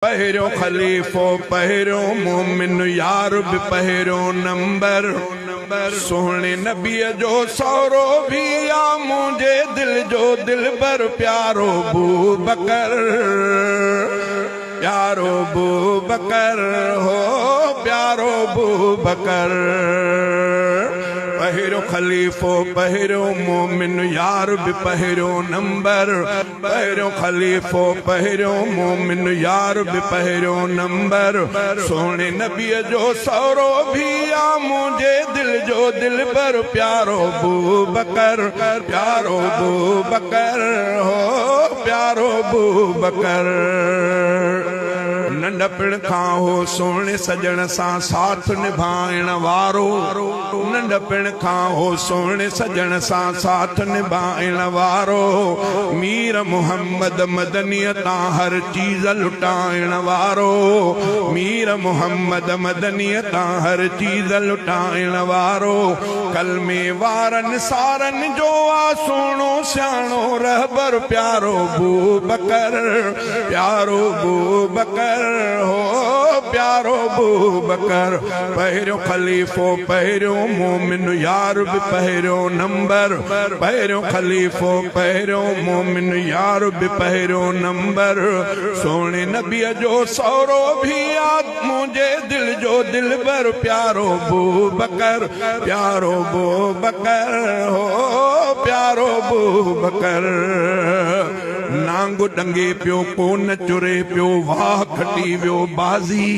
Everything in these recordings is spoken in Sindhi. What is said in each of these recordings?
پهريون خليفو پهريون مومن يار به پهريون نمبر سهڻي نبيء جو سهرو به آ منهنجي دل جو دلبر پيارو بوبڪر پيارو بوبڪر هو پيارو بوبڪر. پهريون خليفو پهريون مومن يار به پهريون نمبر پهريون خليفو پهريون مومن يار به پهريون نمبر سهڻي نبيء جو سهرو ڀي آ منهنجي دل جو دلبر پيارو بوبڪر پيارو بوبڪر هو پيارو بوبڪر. ننڍپڻ کان هو سهڻي سڄڻ سان ساٿ نڀائڻ وارو. ننڍپڻ کان هو سهڻي سڄڻ سان ساٿ نڀائڻ وارو. مير محمد مدنيء تان هر چيز لٽائڻ وارو. مير محمد مدنيء تان هر چيز لٽائڻ وارو. ڪلمي وارن سارن جو آ سهڻو سياڻو رهبر پيارو بوبڪر. پيارو بوبڪر هو پيارو بوبڪر پهريون خليفو پهريون مومن يار به پهريون نمبر پهريون خليفو پهريون مومن يار به پهريون نمبر سهڻي نبيء جو سهرو ڀي آ منهنجي دل جو دلبر پيارو بوبڪر پيارو بوبڪر هو پيارو بوبڪر. نانگ ڏنگي پيو ڪو نه چري پيو واهه کٽي ويو بازي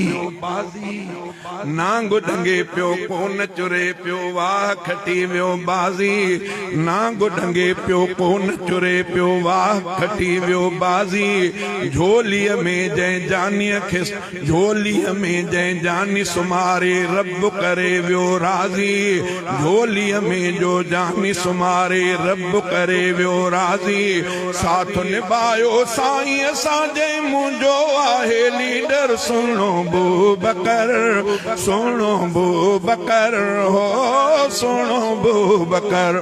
نانگ ڏنگي پيو ڪو نه چري پيو واهه کٽي ويو بازي نانگ ڏنگي پيو ڪو نه چري پيو واهه کٽي ويو بازي جهوليء ۾ جنهن جانيء کي جهوليء ۾ جنهن جاني سمهاري رب ڪري ويو راضي جهوليء ۾ جو جاني سمهاري رب ڪري ويو راضي ساٿ نڀايو سائينء سان جنهن منهنجو آهي ليڊر سهڻو بوبڪر سهڻو بوبڪر هو سهڻو بوبڪر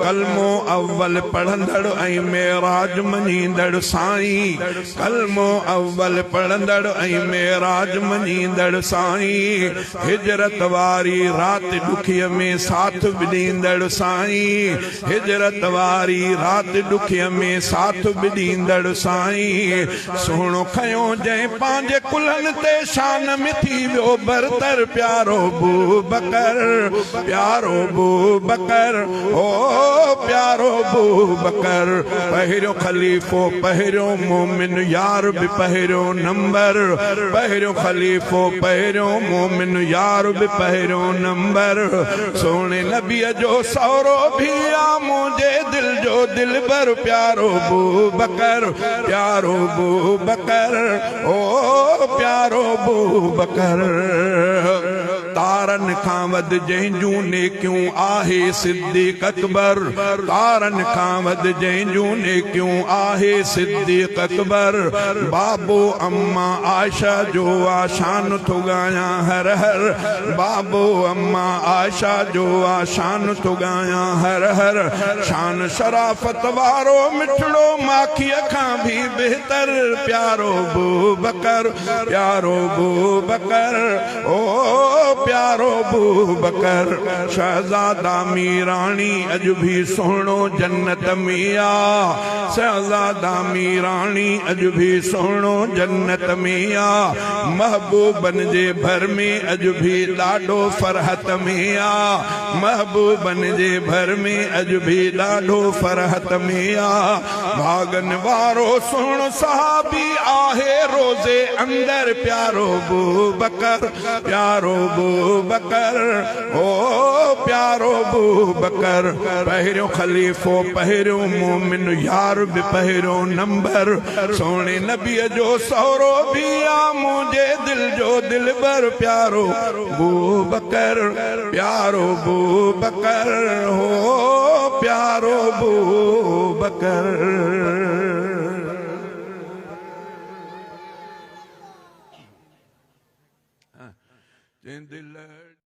ڪلمو اول پڙهندڙ ۽ معراج مڃيندڙ سائين ڪلمو اول پڙهندڙ ۽ معراج مڃيندڙ سائين هجرت واري رات ڏکيء ۾ ساٿ به ڏيندڙ سائين هجرت واري رات ڏکيء ۾ ساٿ به ڏيندڙ سائين سهڻو کنيو جنهن پنهنجي ڪلهن تي شان ۾ ٿي ويو برتر پيارو بوبڪر پيارو بوبڪر هو پيارو بوبڪر پهريون خليفو پهريون مومن يار به پهريون نمبر پهريون خليفو پهريون مومن يار به پهريون نمبر سهڻي نبيء جو سهرو ڀي آ منهنجي دل جو دلبر پيارو بوبڪر پيارو بوبڪر او پيارو بوبڪر. تارن کان وڌ جنهن جون نيڪيون آهي صديق اڪبر تارن کان وڌ جنهن جون نيڪيون آهي صديق اڪبر بابو اما عائشه جو آ شان ٿو ڳايان هر هر بابو اما عائشه جو آ شان ٿو ڳايان هر هر شان شرافت وارو مٺڙو ماکيء کان ڀي بهتر پيارو بوبڪر پيارو بوبڪر او پيارو بوبڪر شهزادا ميراڻي اڄ ڀي سهڻو جنت ۾ آ شهزادا ميراڻي اڄ ڀي سهڻو جنت ۾ آ محبوبن جي ڀر ۾ اڄ ڀي ڏاڍو فرحت ۾ آ محبوبن جي ڀر ۾ اڄ ڀي ڏاڍو فرحت ۾ آ ڀاڳن وارو سهڻو صحابي آهي روضي اندر پيارو بوبڪر پيارو بوبڪر او پيارو بوبڪر پهريون خليفو پهريون مومن يار به پهريون نمبر سهڻي نبيء جو سهرو به آ منهنجي دل جو دلبر پيارو بوبڪر پيارو بوبڪر هو پيارو بوبڪر. چين دل.